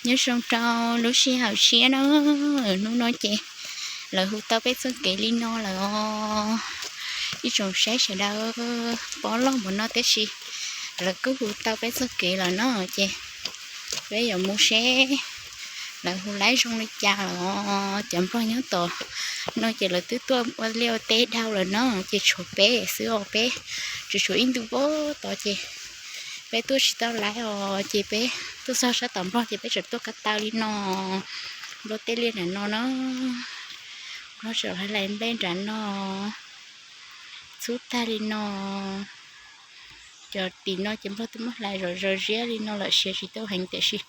Nyob zoo rau lub sij hawm tshiab na, hnub no ces lawv hu tau peb txoj kev li no lawm os. Ib tsoom saib sawv daws, pob loj npaum no tab sis lawv kuj hu tau peb txoj kev lawm no ces peb yuav mus seb lawv hu laib zoo li cas lawm os. Cov nplog nyob tom no ces lawv twb tuaj ua liaj ua teb dhau lawm no ces tshuav peb xwb os, peb tsuas tshuav ib ntu pob tod ces peb tuaj tsis tau laib os ces peb tuaj txog sab tom nplog ces peb tseem tuaj ko taw li no. Nplog tej liaj nram no na, nplog tseem hlais nplej nram no, txhub tag li no. Cov tim no ces nplog twb muab hlais zom zaws ziab li no lawm, siav tsis tau heev tiam sis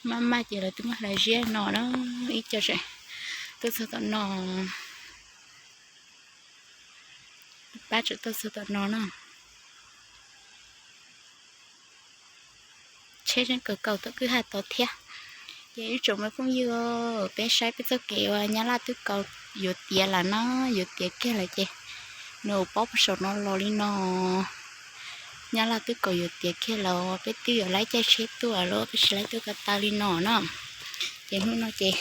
maj maj ces lawv twb muab hlais ziab no na. Ib co tseem tuaj txog tom no, pab tseem tuaj txog tom no na. Tsheb tseem kawg kaus tom kwj ha tod thiab. Ces ib tsoom me phooj ywg, peb saib peb txoj kev uas nyab laj twb kaus yuav tiav lawm na, yuav tiav kiag lawm ces nws pob puag saum no los li no. Nyab laj twb kaus yuav tiav kiag lawm, peb twb yuav laib caij tsheb tuaj lawm, peb tsis laib tuaj ko taw li no na. Ces hnub no ces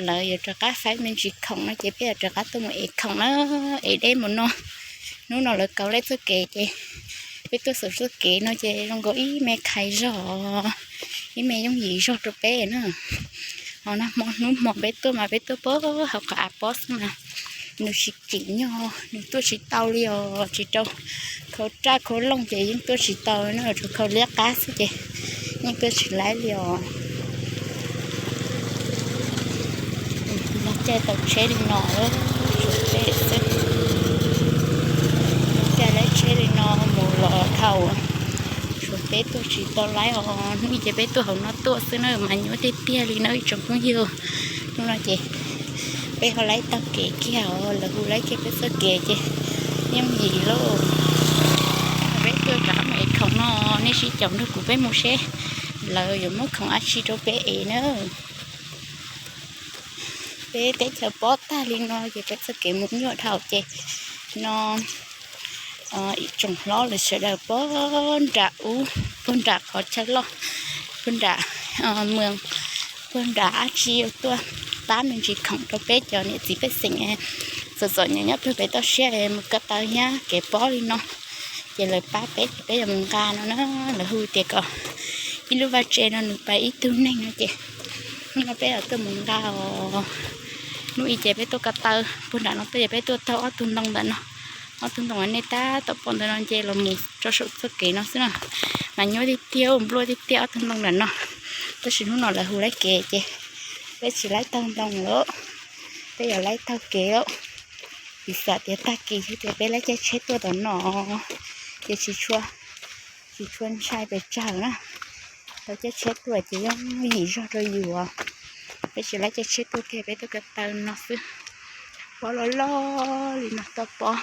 lawv yuav rov qab faib me ntsis khoom no ces peb yuav rov qab tuaj mus ev khoom na, ev deb mus no. Hnub no lawv kaus laib txoj kev ces peb tuaj saum txoj kev no ces zoo nkaus ib me khais zog, ib me yooj yim zog rau peb na. Ho nag hmo hnub hmo peb tuaj mas peb tuaj puag hauv qhov av pob xwb mas nws tsis kim nyog nws tuaj tsis tau li os, tsis rau khau raj khau looj ces yeej tuaj tsis tau na, tsuas khau liab qab xwb ces yeej tuaj tsis laib li os. Los caij tau tsheb li no, tshuav peb xwb. Los caij laib tsheb li no mus los dhau, tshuav peb tuaj tsis tau laib os. Hnub i ces peb tuaj hauv no tuaj xwb na mas nyuaj tiag tiag li na ib tsoom phooj ywg. Hnub no ces peb ho laib taug kev kiag os, lawv hu laib kiag peb txoj kev ces yooj yim lauj. Peb tuaj rov qab mus ev khoom no, nej sib caum nrog kuv peb mus seb lawv yuav muab khoom dab tsi rau peb ev na. Peb teb chaws pob tag li no ces peb txoj kev mus nyuaj dhau ces no ib tsoom hlob lawv sawv daws puag nram ub, puag nram qhov chaw loj, puag nram mws, puag nram dab tsi tuaj pab me ntsis khoom rau peb cov niam txiv pej xeem txom txom nyem nyob puag pem toj siab mus ko taw thiab kev pob li no. Ces lawv pab peb ces peb yuav mus nqa no na, lawv hu tias kom ib lub vaj tse no nws pab ib tug neeg no ces hnub no peb yuav tuaj mus nqa os. Hnub i ces peb tuaj ko taw puag nram no tuaj ces peb tuaj taug ob tug ntoo ntawm no, ob tug ntoo uas nej tab tom pom ntawm no ces los mus rau saum txoj kev no xwb na. Mas nyuaj tiag tiag, npluaj tiag tiag ob tug ntoo ntawm no. Tab sis hnub no lawv hu laib kev ces peb tsis laib taug ntoo lawm, peb yuav laib taug kev lawm. Piv xam tias tag kis yog tias peb laib caij tsheb tuaj tom no ces tsis tshua, tsis tshua ntshai pes tsawg na. Tau caij tsheb tuaj ces yooj yim zog rau yus os. Peb tsis laib caij tsheb tuaj kiag, peb tuaj ko taw no xwb. Pob loj loj li no, tau pob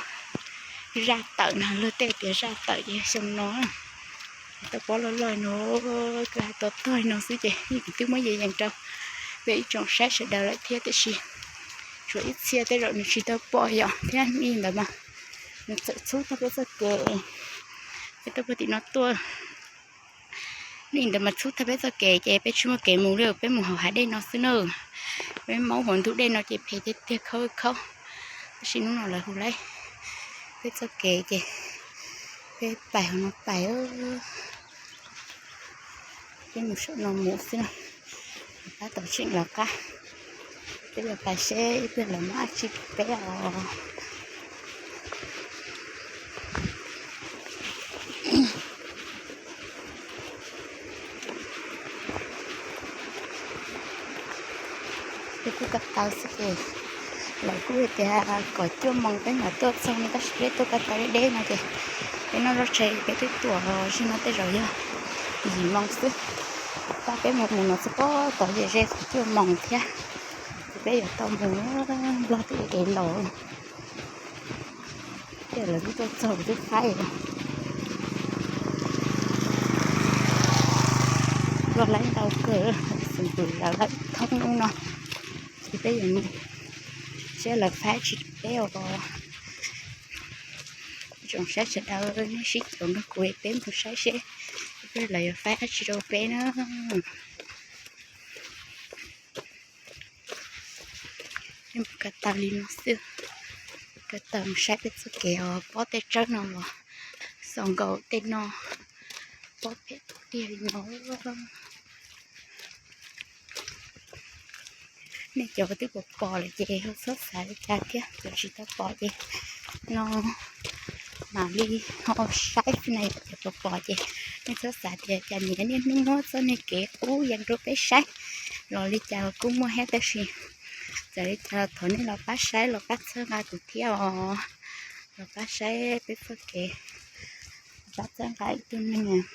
zaj tawm no, luag tej tias zaj tawm ces yog xyoo no. Tau pob loj loj no, kwj ha to tog no xwb ces yeej kuv twb muab yees yees rau peb ib tsoom saib sawv daws lawm thiab tiam sis tshuav ib txhia tej zaum nws tsis tau pom yom, thiab hnub i ntawd mas nws txawm txhub tag peb txoj kev. Peb tuaj puag tim no tuaj, hnub i ntawd mas txhub tag peb txoj kev ces peb tsis muaj kev mus li, peb mus hauv hav dej no xwb na. Peb maub hauv ntug dej no ces phem tiag tiag, khaub khaub. Tab sis hnub no lawv hu laib peb txoj kev ces peb pais hauv no pais, peb mus saum no mus xwb na. Pab tau tseem lawv qab, peb yuav pais seb ib pliag lawv muab dab tsi rau peb os. Peb kuj ko taw xwb ces lawv kuj hais tias kom cuaj moos peb mam tuaj txog no tab sis peb tuaj ko taw deb deb no ces peb noj zoj tshais peb twb tuaj los zig no tej zaum yog yim moos xwb. Tab peb mus mus no txog pob tod ces ze thaum cuaj moos thiab ces peb yuav tau mus. Nplog twb ev los, ces lawv twb tuaj txog twb faib. Nplog laib ntau kawg, xeem pwm lawv laib thoob ub no. Ces peb yuav mus seb lawv faib dab tsi rau peb os. Tsoom saib sawv daws nej sib caum nrog kuv peb mus saib seb lawv yuav faib dab tsi rau peb na. Ko taw li no xwb, ko taw mus saib peb txoj kev os, pob tej tsawb no los xaus nkaus tej no, pob phem tiag li no. Nej cov twb pom pom lawm ces ho txhob xav li cas thiab, cov tsis tau pom ces no mam li ho saib xwb na. Cov pom pom ces nej txhob xav tias cas niam niaj hnub muab txoj niag kev qub yees rau peb saib los li cas los kuj muaj thiab, tab sis txawm li cas los thov nej los pab saib los pab txhawb nqa kuv thiab os. Los pab saib peb txoj kev, pab txhawb nqa ib tug neeg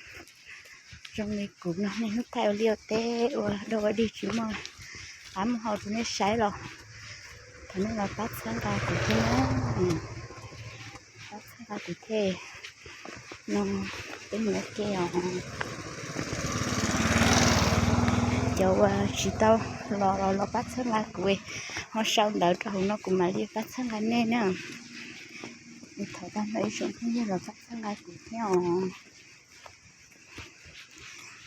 zoo li kuv no, niaj hnub thaij ua liaj ua teb ua dog ua dig tsis muaj qab muaj hau rau nej saib los thov nej los pab txhawb nqa kuv thiab, pab txhawb nqa kuv thiab no. Peb mus ua ke os. Cov uas tsis tau los los los pab txhawb nqa kuv, ho sau ntawv rau hauv no kuv mam li pab txhawb nqa nej na. Thov tag nrho ib tsoom phooj ywg los pab txhawb nqa kuv thiab os.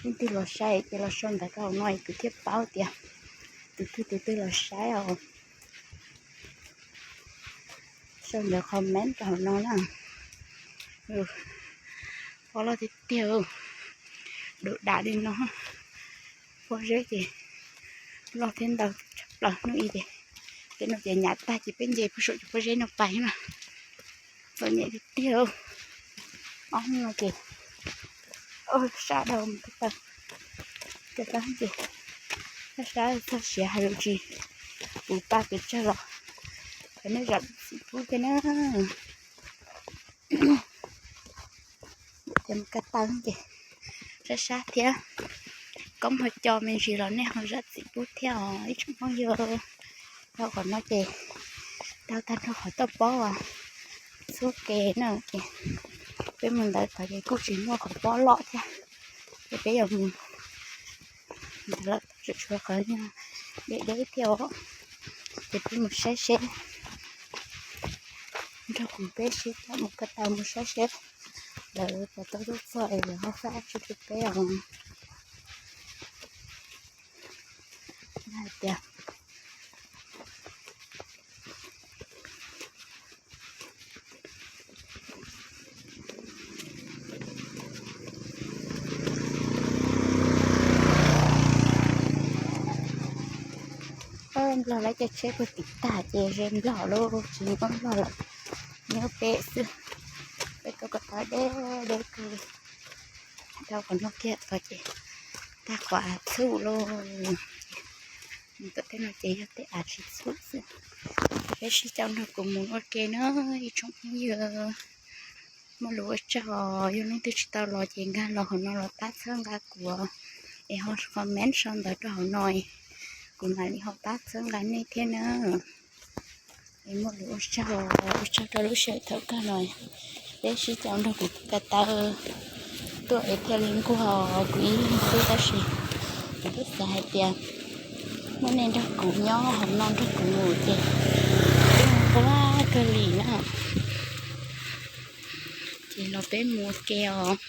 Leej twg los saib ces los sau ntawv rau hauv no es kuv thiaj paub tias tus twg tus twg los saib os. Sau ntawv comment rau hauv no na. Pob loj tiag tiag, du dam li no. Pob zeb ces loj thiab ntau tshaj plaws hnub ib ces, tej no ces nyam tag ces peb nce puag saum cov pob zeb no pais na. Txom nyem tiag tiag. Ob hnub no ces sab dhau mus ko taw, ko taw ces sab sab txog siav hais lus tsis puv pa pes tsawg los thov nej zam txim pub thiab na. Ces mus ko taw ces sab sab thiab, koob ho co me ntsis los nej ho zam txim pub thiab os ib tsoom phooj ywg. Dhau qhov no ces dhau tag nrho qhov toj pob uas txhub ke na ces peb mus ntawd tod ces kuj tsis muaj qhov pob loj thiab, ces peb yuav mus ntawd lawm tod tseem tshuav qhov deb deb thiab os. Ces peb mus saib seb, nrog kuv peb sib caum mus ko taw mus saib seb lawv puas tau tuaj txog es lawv ho faib dab tsi rau peb os. Hais tias Nplog lawv caij tsheb puag tim tag ces ze Nplog lauj, tsis nyob Nplog lawm, nyob peb xwb. Peb tuaj ko taw deb deb kawg li. Dhau qhov no kiag tod ces tag qhov av txhum lauj. Mus tom tej no ces yog tej av tsis txhum xwb. Peb sib caum nrog kuv mus ua ke na ib tsoom phooj ywg. Muaj lus ua tsaug, yog leej twg tsis tau los ces nkag los hauv no los pab txhawb nqa kuv es ho comment sau ntawv rau hauv no, kuv mam li ho pab txhawb nqa nej thiab na. Es muaj lus ua tsaug, ua tsaug rau lub sij hawm thaum kawg no peb sib caum nrog kuv ko taw tuaj es thiaj li nquag kuv ib leeg xwb tab sis kuv twb xav hais tias muaj nej nrog kuv nyob hauv no nrog kuv mus ces twb nquag kawg li na. Ces los peb mus ua ke os.